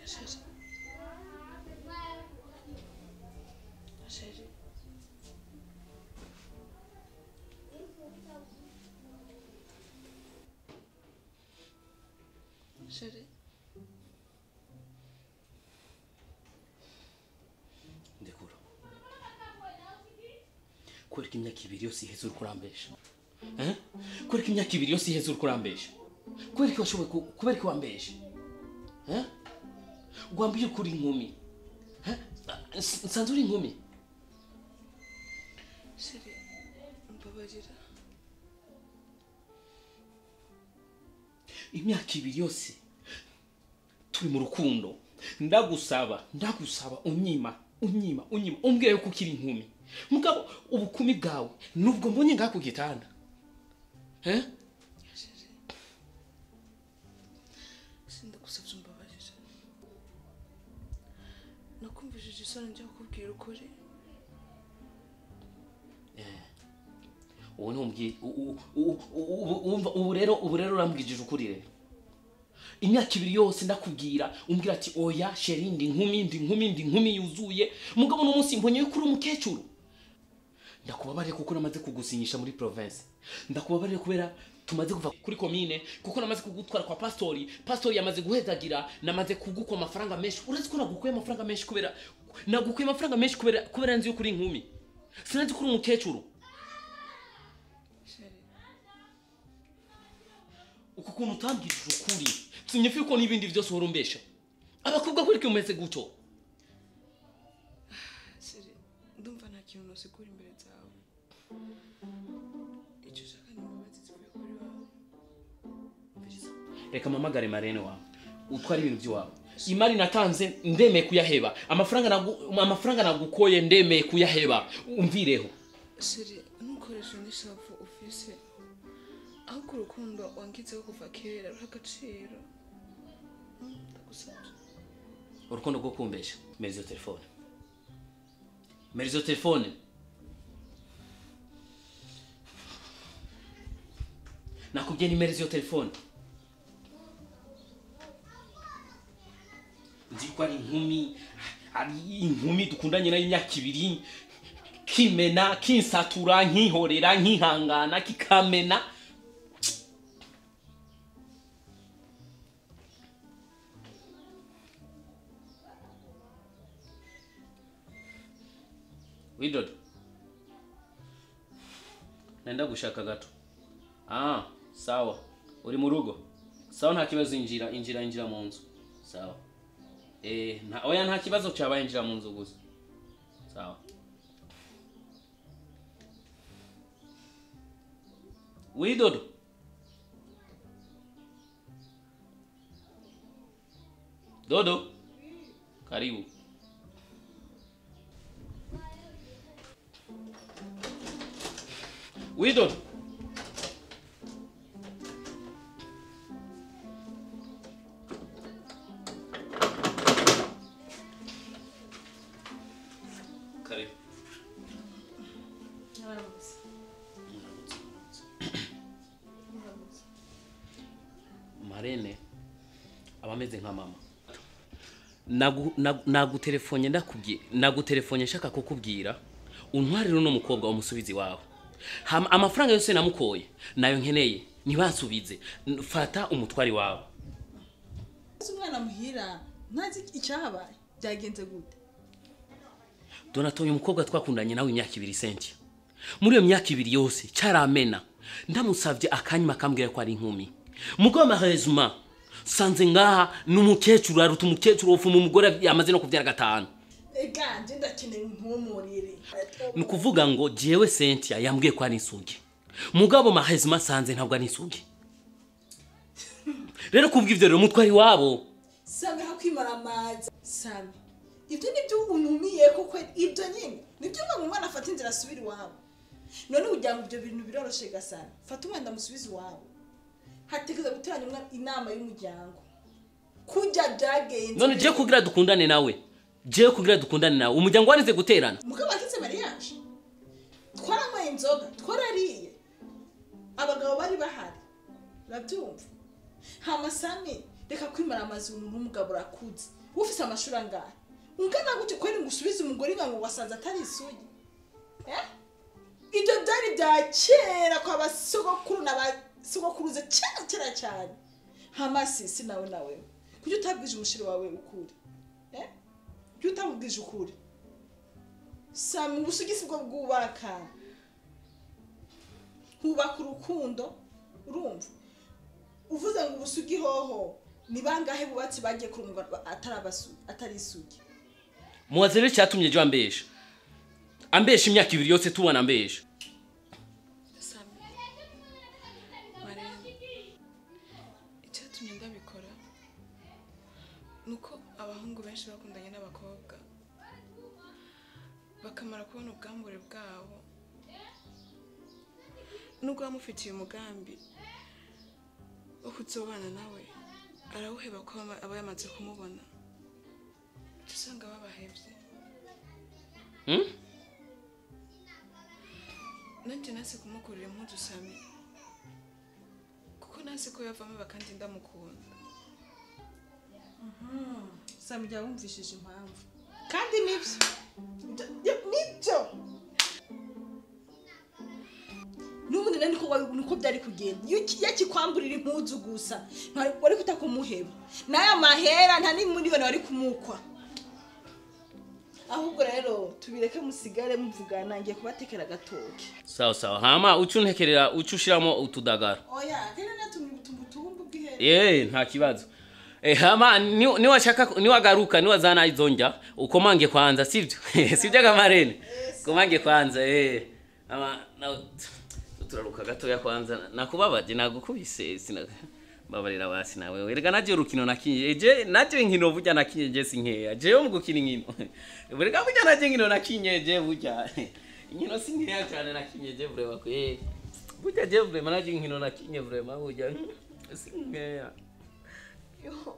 Chéri. Chéri. Chéri. Ndekura. Kubera ko imyaka ibiri yose iheze uriko urambesha. Eh? Kubera ko imyaka ibiri yose iheze uriko urambesha. Kubera ko washoboye kubera ko wambesha. Eh? Wambwiye ko uri inkumi. Eh? Nsanze uri inkumi. Chéri, mbabarira. Imyaka ibiri yose turi mu rukundo. Ndagusaba, unyima, umbwira yuko ukiri inkumi. Mugabo ubukumi bwawe nubwo mbonye ngaha ku gitanda. Eh? Chéri. Sindagusavye umbabarira. Nakumvishije isoni njya kukubwira ukuri. Ubu ntumbwiye ubu rero urambwije ukuri rero. Imyaka ibiri yose ndakubwira umbwira ati oya chéri ndi inkumi yuzuye. Mugabo no munsi mbonye yuko uri umukecuru. Ndakubabariye kuko namaze kugusinyisha muri province. Ndakubabariye kubera tumaze kuva kuri commune, kuko namaze kugutwara kwa pastori. Pastori yamaze guhezagira, namaze kugukwa amafaranga menshi. Urazi ko nagukuye amafaranga menshi kubera nagukuye amafaranga menshi kubera nzi yuko uri inkumi. Sinzi ko uri umukecuru. Chéri. Uko kuntu utambwije ukuri sinyifi ko n'ibindi byose urumbesha. Abakobwa kuri kumeze guto. Chéri, ndumva nta kintu nosigura imbere zawe. Icyo ushaka ni imbabazi zivuye kuri wowe. Reka mpamagare marene wawe utwara ibintu by'iwawe. Imari natanze ndemeye kuyaheba. Amafaranga nagukoye ndemeye kuyaheba. Umvireho. Chéri, ntukoreshe n'ishavu ufise. Ahubwo urukundo wangizeho kuva kera ruha agaciro. Ndagusabye. Urukundo rwo kumbesha. Merizo telefone. Merizo telefone. Nakubwiye ni merizo telefone. Nzi ko ari inkumi dukundanye nayo imyaka ibiri. Kimena, kinsatura, nkihorera, nkihangana, kikamena. Widodo. Naenda gushaka gato. Ah, sawa. Uri mu rugo. Sawa nta kibazo injira mu nzu. Sawa. Oya nta kibazo cyabaye injira mu nzu gusa. Sawa. Widodo. Dodo. Karibu. Widodo. Karibu. Marene abameze nka mama. Nagutelefone ndakubwiye, nagutelefone nshaka kukubwira untwarire uno mukobwa umusubizi wawe. Amafaranga yose namukoye nayo nkeneye ntibansubize. Fata umutwari wawe. Umwana muhira ntazi icyahabaye byagenze gute? Donato uyu mukobwa twakundanye nawe imyaka ibiri senti. Muri iyo myaka ibiri yose cyaramena. Ndamusavye akanyuma akambwira ko ari inkumi. Mugabo mahezuma sanze ngaha n'umukecuru aruta umukecuru wofuma umugore yamaze no kuvyara gatanu. Ega nje ndakeneye ntumurire. Nukuvuga ngo jewe Cynthia yambwiye ko ari insugi. Mugabo mahezuma sanze ntabwo ari insugi. Rero kubw'ivyo rero mutwari wabo. Sami hakwimara amazi. Sami ibyo nibyo untumiye koko ibyo nyine nibyo ngo umwana afata inzira asubira iwabo. None ugira ngo ibyo bintu biroroshe gasana. Fata umwana ndamusubiza iwabo. Hategeza guteranya umwana inama y'umuryango. Kujya byagenze. None je kugira dukundane nawe. Je kugira dukundane nawe. Umuryango warize guterana. Mugabo akitse mariage. Twaranyweye inzoga, twarariye. Abagabo bari bahari. Urabyumva? Hama Sami reka kwimara amazi umuntu w'umugabo urakuze. Ufise amashuri angahe? Ungana gute kweri ngo usubize umugore ngo wasanze atari isugi? Ibyo byari bya kera kwa basogokuru n'abasogokuruza kera kera cyane. Hamasi sinawe nawe. Kuki utabwije umushiri wawe ukuri? Kuki utamubwije ukuri? Sami ubusugisi bwo bwubaka. Hubaka urukundo, urumva? Uvuze ngo ubusugi hoho ni bangahe bubatsi bagiye kurumva atari isugi? Muwaze rero cyatumye jo ambesha. Ambesha imyaka ibiri yose tubona ambesha. Sami Marene, icyatumye ndabikora nuko abahungu benshi bakundanye n'abakobwa bakamara kubona ubwambure bwabo nubwo bamufitiye umugambi wo kuzobana nawe arawuheba ko aba yamaze kumubona, usanga babahevye. Nanje nase kumukurira impuzu Sami kuko nase ko yavamo bakandi ndamukunda. Sami jya wumvishije impamvu kandi nibyo nibyo n'ubundi nani ko nuko byari kugenda iyo yakikwamburira impuzu gusa wari kutakumuheba n'aya mahera nta n'imiliyoni wari kumukwa. Ahubwo rero tubireke musigare muvugana, ngiye kubatekera gatoke. Sawa sawa, hama ucuntekerera ucushiramo utudagara. Oya kera natumye ubutumbutumbu bw'ihere. Nta kibazo. Hama niwashaka niwagaruka niwazana izonja ukomange kwanza, sivyo? Sivyo Kamarene? Komange kwanza. Ama na turaruka gatoya kwanza nakubabaje nagukubise sina babarira basi nawe. Erega naje urukino nakinye je naje inkino burya nakinye je sinkeya je mu gukina inkino. Erega burya naje inkino nakinye je burya inkino sinkeya cyane nakinye je vrema ko burya je vrema naje inkino nakinye vrema burya sinkeya. Yo.